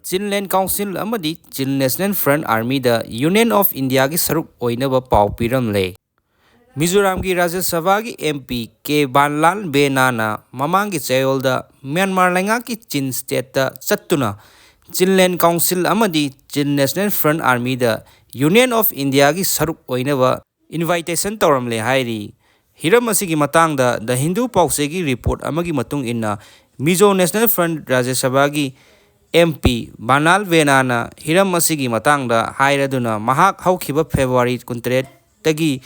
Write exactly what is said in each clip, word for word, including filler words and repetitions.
Chinland Council ꯑꯃꯗꯤ Chin National Front Armyꯗ Union of Indiaꯒꯤ ꯁꯔꯨꯛ ꯑꯣꯏꯅꯕ ꯄꯥꯎ ꯄꯤꯔꯝꯂꯦ꯫ ꯃꯤꯖꯣꯔꯥꯝꯒꯤ ꯔꯥꯖ꯭ꯌ ꯁꯚꯥꯒꯤ MP ꯀꯦ ꯕꯥꯟꯂꯥꯜ ꯕꯦꯅꯥꯅ ꯃꯃꯥꯡꯒꯤ ꯆꯌꯣꯜꯗ ꯃ꯭ꯌꯥꯟꯃꯥꯔ ꯂꯩꯉꯥꯛꯀꯤ ꯆꯤꯟ stateꯇ ꯆꯠꯇꯨꯅ Chinland Council ꯑꯃꯗꯤ Chin National Front Armyꯗ Union of Indiaꯒꯤ ꯁꯔꯨꯛ ꯑꯣꯏꯅꯕ invitation ꯇꯧꯔꯝꯂꯦ ꯍꯥꯏꯔꯤ꯫ ꯍꯤꯔꯝ ꯑꯁꯤꯒꯤ ꯃꯇꯥꯡꯗ The Hindu ꯄꯥꯎꯆꯦꯒꯤ report ꯑꯃꯒꯤ ꯃꯇꯨꯡ ꯏꯟꯅ, Mizo National Front ꯔꯥꯖ꯭ꯌ ꯁꯚꯥꯒꯤ MP ꯕꯥꯟꯂꯥꯜ ꯕꯦꯅꯥꯅ ꯍꯤꯔꯝ ꯑꯁꯤꯒꯤ ꯃꯇꯥꯡꯗ ꯍꯥꯏꯔꯗꯨꯅ ꯃꯍꯥꯛ ꯍꯧꯈꯤꯕ February ꯀꯨꯟꯇꯔꯦꯠꯇꯒꯤ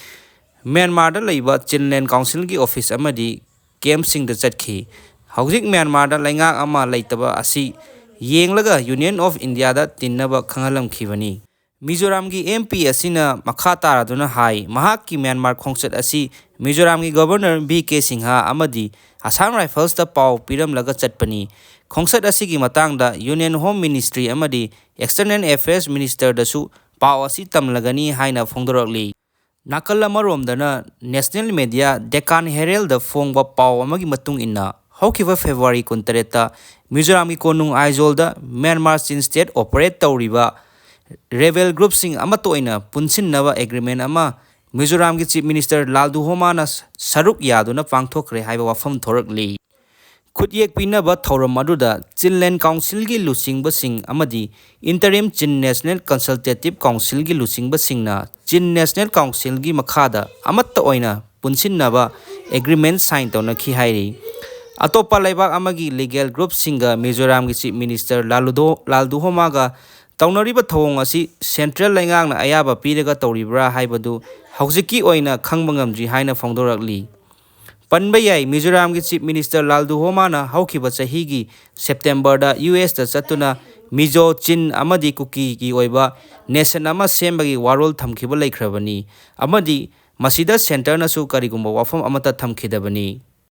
ꯃ꯭ꯌꯥꯟꯃꯥꯔꯗ ꯂꯩꯕ Chinland Councilꯒꯤ office ꯑꯃꯗꯤ campꯁꯤꯡꯗ ꯆꯠꯈꯤ꯫ ꯍꯧꯖꯤꯛ ꯃ꯭ꯌꯥꯟꯃꯥꯔꯗ ꯂꯩꯉꯥꯛ ꯑꯃ ꯂꯩꯇꯕ ꯑꯁꯤ ꯌꯦꯡꯂꯒ Union of Indiaꯗ ꯇꯤꯟꯅꯕ ꯈꯪꯍꯜꯂꯝꯈꯤꯕꯅꯤ꯫ ꯃꯤꯖꯣꯔꯥꯝꯒꯤ MP ꯑꯁꯤꯅ ꯃꯈꯥ ꯇꯥꯔꯗꯨꯅ ꯍꯥꯏ, ꯃꯍꯥꯛꯀꯤ ꯃ꯭ꯌꯥꯟꯃꯥꯔ ꯈꯣꯡꯆꯠ ꯑꯁꯤ ꯃꯤꯖꯣꯔꯥꯝꯒꯤ Governor ꯚꯤ ꯀꯦ ꯁꯤꯡꯍ ꯑꯃꯗꯤ Assam Riflesꯇ ꯄꯥꯎ ꯄꯤꯔꯝꯂꯒ ꯆꯠꯄꯅꯤ꯫ ꯈꯣꯡꯆꯠ ꯑꯁꯤꯒꯤ ꯃꯇꯥꯡꯗ Union Home Ministry ꯑꯃꯗꯤ External Affairs Ministerꯗꯁꯨ ꯄꯥꯎ ꯑꯁꯤ ꯇꯝꯂꯒꯅꯤ ꯍꯥꯏꯅ ꯐꯣꯡꯗꯣꯔꯛꯂꯤ꯫ ꯅꯥꯀꯜ ꯑꯃꯔꯣꯝꯗꯅ, national media Deccan Heraldꯗ ꯐꯣꯡꯕ ꯄꯥꯎ ꯑꯃꯒꯤ ꯃꯇꯨꯡ ꯏꯟꯅ, ꯍꯧꯈꯤꯕ February ꯀꯨꯟꯇꯔꯦꯠꯇ ꯃꯤꯖꯣꯔꯥꯝꯒꯤ ꯀꯣꯅꯨꯡ ꯑꯥꯏꯖꯣꯜꯗ ꯃ꯭ꯌꯥꯟꯃꯥꯔ ꯆꯤꯟ state operate ꯇꯧꯔꯤꯕ rebel groupꯁꯤꯡ ꯑꯃꯠꯇ ꯑꯣꯏꯅ ꯄꯨꯟꯁꯤꯟꯅꯕ agreement ꯑꯃ ꯃꯤꯖꯣꯔꯥꯝꯒꯤ Chief Minister ꯂꯥꯜꯗꯨꯍꯣꯃꯥꯅ ꯁꯔꯨꯛ ꯌꯥꯗꯨꯅ ꯄꯥꯡꯊꯣꯛꯈ꯭ꯔꯦ ꯍꯥꯏꯕ ꯋꯥꯐꯝ ꯊꯣꯔꯛꯂꯤ꯫ ꯈꯨꯠꯌꯦꯛ ꯄꯤꯅꯕ ꯊꯧꯔꯝ ꯑꯗꯨꯗ Chinland Councilꯒꯤ ꯂꯨꯆꯤꯡꯕꯁꯤꯡ ꯑꯃꯗꯤ Interim Chin National Consultative Councilꯒꯤ ꯂꯨꯆꯤꯡꯕꯁꯤꯡꯅ Chin National Councilꯒꯤ ꯃꯈꯥꯗ ꯑꯃꯠꯇ ꯑꯣꯏꯅ ꯄꯨꯟꯁꯤꯟꯅꯕ agreement sign ꯇꯧꯅꯈꯤ ꯍꯥꯏꯔꯤ꯫ ꯑꯇꯣꯞꯄ ꯂꯩꯕꯥꯛ ꯑꯃꯒꯤ legal groupꯁꯤꯡꯒ ꯃꯤꯖꯣꯔꯥꯝꯒꯤ Chief Minister ꯂꯥꯂꯨꯗꯣ-, ꯂꯥꯜꯗꯨꯍꯣꯃꯥꯒ ꯇꯧꯅꯔꯤꯕ ꯊꯧꯑꯣꯡ ꯑꯁꯤ central ꯂꯩꯉꯥꯛꯅ ꯑꯌꯥꯕ ꯄꯤꯔꯒ ꯇꯧꯔꯤꯕ꯭ꯔꯥ ꯍꯥꯏꯕꯗꯨ ꯍꯧꯖꯤꯛꯀꯤ ꯑꯣꯏꯅ ꯈꯪꯕ ꯉꯝꯗ꯭ꯔꯤ ꯍꯥꯏꯅ ꯐꯣꯡꯗꯣꯔꯛꯂꯤ꯫ ꯄꯟꯕ ꯌꯥꯏ, ꯃꯤꯖꯣꯔꯥꯝꯒꯤ Chief Minister ꯂꯥꯜꯗꯨꯍꯣꯃꯥꯅ ꯍꯧꯈꯤꯕ ꯆꯍꯤꯒꯤ Septemberꯗ USꯇ ꯆꯠꯇꯨꯅ ꯃꯤꯖꯣ, ꯆꯤꯟ ꯑꯃꯗꯤ ꯀꯨꯀꯤꯒꯤ ꯑꯣꯏꯕ nation ꯑꯃ ꯁꯦꯝꯕꯒꯤ ꯋꯥꯔꯣꯜ ꯊꯝꯈꯤꯕ ꯂꯩꯈ꯭ꯔꯕꯅꯤ ꯑꯃꯗꯤ ꯃꯁꯤꯗ centreꯅꯁꯨ ꯀꯔꯤꯒꯨꯝꯕ ꯋꯥꯐꯝ ꯑꯃꯠꯇ ꯊꯝꯈꯤꯗꯕꯅꯤ꯫